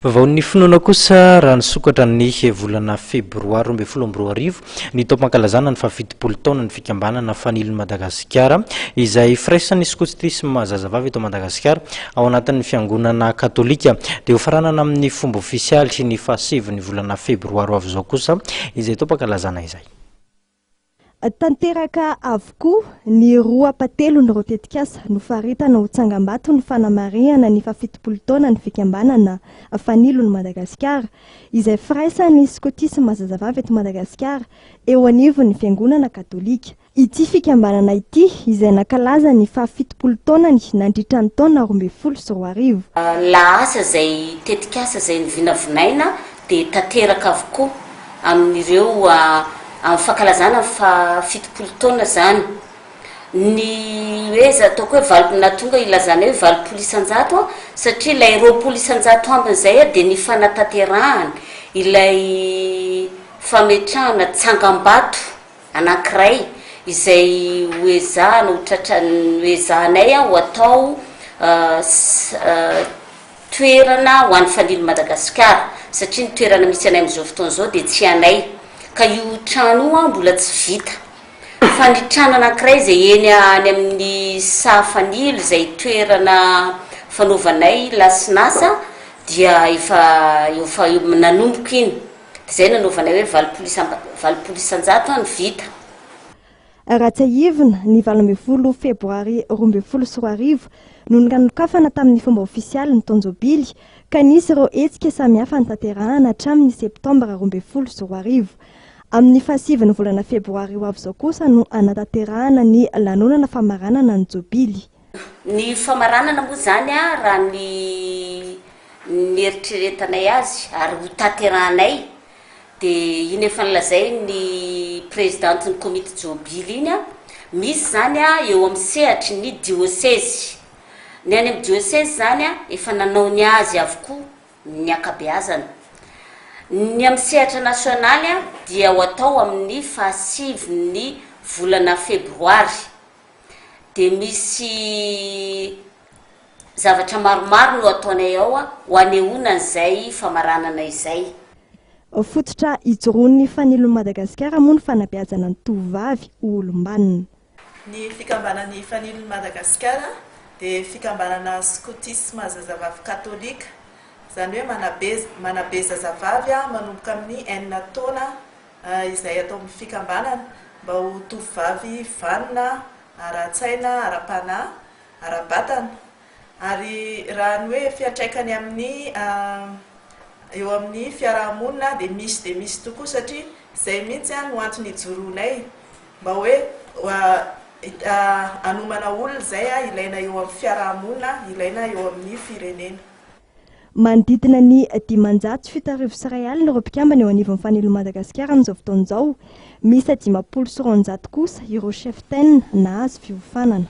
Vaovaon'ny finoana kosa, raha nisokatra ny volana febroary 2012 ny taom-pankalazana ny fahafitopolo taonan'ny fikambanana Fanilon'i Madagasikara, izay firaisan'ny skotisma zazavavy eto Madagasikara ao anatin'ny fiangonana katolika, dia hofaranana amin'ny fomba ofisialy ny fahasivin'ny volana febroary ho avy izao kosa izay taom-pankalazana izay. Tanteraka avokoa ny roa ampatelon'ireo tetikasa nofaritana ho tsangambaton'ny fanamarihana ny fahafitopolo taonan'ny fikambanana Fanilon'i Madagasikara, izay firaisan'ny skotisma zazavavy eto Madagasikara eo anivon'ny fiangonana katolika. Ity fikambanana ity izay nankalaza ny fahafitopolo taonany nandritra ny taona 2012. Lahasa izay tetikasa izay novinavinaina dia tanteraka avokoa amin'ireo amin'ny fankalazana ny faha 70 taona izany. Ny hoe za ataoko hoe valo nahatonga ilazana hoe 80% satria ilay 20% ambiny izay dia ny fanatanterahana ilay fametrahana tsangambato anankiray izay ho ezahana ho tratra ho ezahanay ho atao toerana ho an'ny Fanilo Madagasikara satria ny toerana misy anay amin'izao fotoana izao dia tsy anay ka io trano io mbola tsy vita fa ny trano anankiray izay eny any amin'ny saha Fanilo izay toerana fanaovanay lasinasa dia efa efa nanomboka iny dia izay nanaovanay hoe 80% ny vita. Raha tsiahivina, ny 18 febroary 2012 no nanokafana tamin'ny fomba ofisialy ny taon-jobily ka nisy ireo hetsika samihafa notanterahana hatramin'ny septambra 2012. Amin'ny fahasivin'ny volana febroary ho avy izao kosa no hanatanterahana ny lanonana famaranana ny jobily. Ny famaranana moa izany raha ny nieritreretanay azy ary ho tanterahanay dia iny efa nolazain'ny prezidantin'ny komity jobily iny, misy izany eo amin'ny sehatry ny diosezy. Ny any amin'ny diosezy izany efa nanao ny azy avokoa ny ankabeazany. Ny amin'ny sehatra nasionaly dia ho atao amin'ny fahasivin'ny volana febroary. Dia misy zavatra maromaro no ataonay ao ho hanehoana an'izay famaranana izay. Fototra ijoroan'ny Fanilon'i Madagasikara moa ny fanabeazana ny tovovavy ho olom-banona. Ny fikambanan'ny Fanilon'i Madagasikara dia fikambanana skotisma zazavavy katolika, izany hoe manabe manabe zazavavy manomboka amin'ny enina taona izay atao amin'ny fikambanana mba ho tovovavy vanona ara-tsaina, ara-panahy, ara-batana. Ary raha ny hoe fiantraikany amin'ny eo amin'ny fiaraha-monina dia misy dia misy tokoa satria izay mihitsy no antony ijoroanay mba hoe hanomana olona izay ilaina eo amin'ny fiaraha-monina, ilaina eo amin'ny firenena. Manodidina ny 75 0100 ireo mpikambana eo anivon'ny Fanilo Madagasikara amin'izao fotoana izao. Miisa 250 kosa ireo cheftaine nahazo fiofanana.